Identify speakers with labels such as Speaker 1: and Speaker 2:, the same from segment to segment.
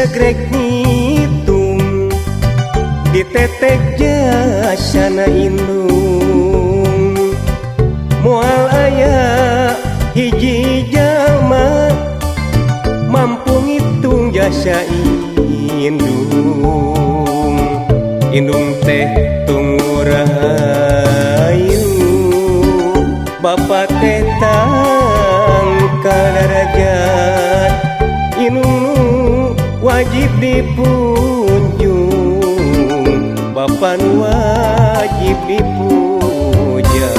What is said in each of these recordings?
Speaker 1: Segrek ngitung ditetek jasana indung. Moal aya hiji jalma mampu ngitung jasa indung. Indung teh tunggu rahayu, bapa teh tangkal darajat. Indung nu wajib dipunjung, bapa nu wajib dipuja.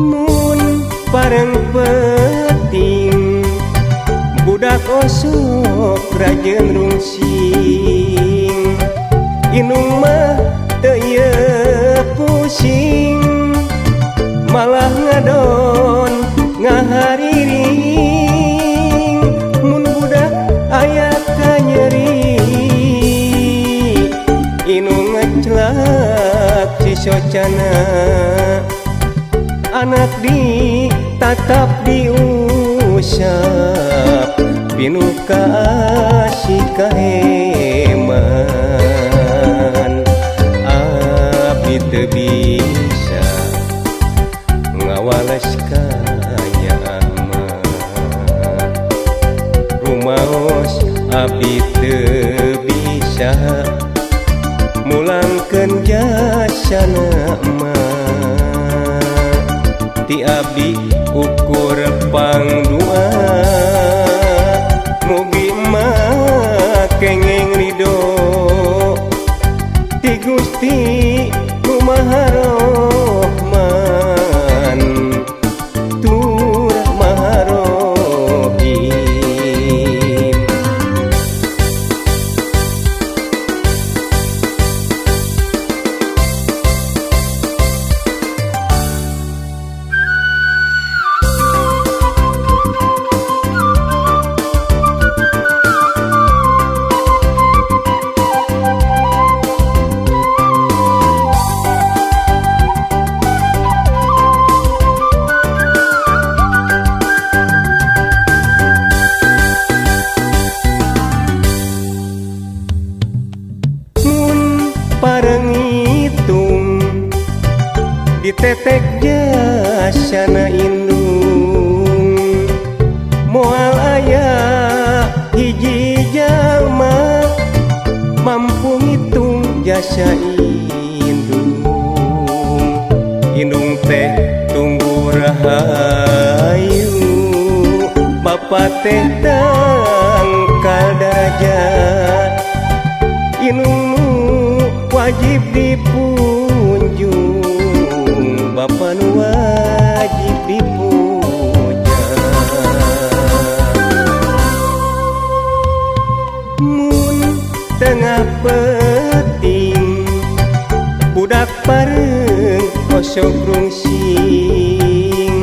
Speaker 1: Mun pareng peting budak osok rajeun rungsing, indung mah teu ieu pusing, malah ngadon ngahariring. Mun budak aya kanyeri, indung ngeclak cisocana. Anak ditatap diusap, pinuh kasih kaheman. Abdi teu bisa ngawales kanyaman, rumaos abdi teu bisa mulangkeun jasana emak. Ti abdi ukur pangdua, mugi emak kenging ridho ti Gusti nu Maha Rohman tur Maha Rohim. Mun pareng ngitung ditetek jasana indung, moal aya hiji jalma mampu ngitung jasa indung. Indung teh tunggu rahayu, bapa teh tangkal darajat. Indung nu wajib dipunjung, bapa nu wajib dipuja. Mun tengah peting budak pareng osok rungsing,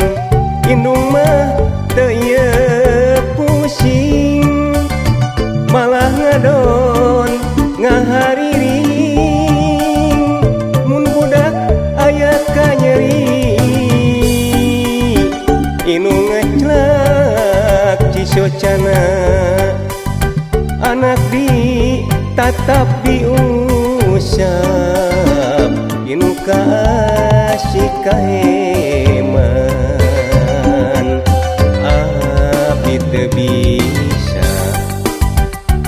Speaker 1: indung mah teu ieu pusing, malah ngadon ngahariring. Mun budak aya kanyeri, indung ngeclak cisocana. Anak ditatap diusap, indung kasih kaheman. Abdi teu bisa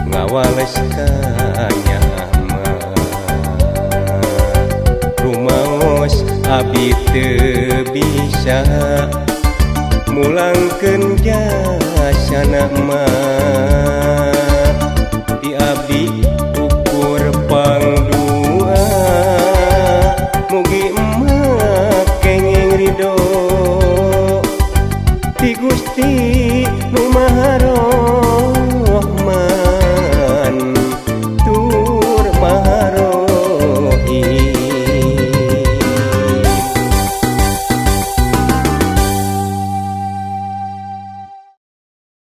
Speaker 1: ngawales kanyaman, rumaos abdi teu bisa mulangkeun jasana emak.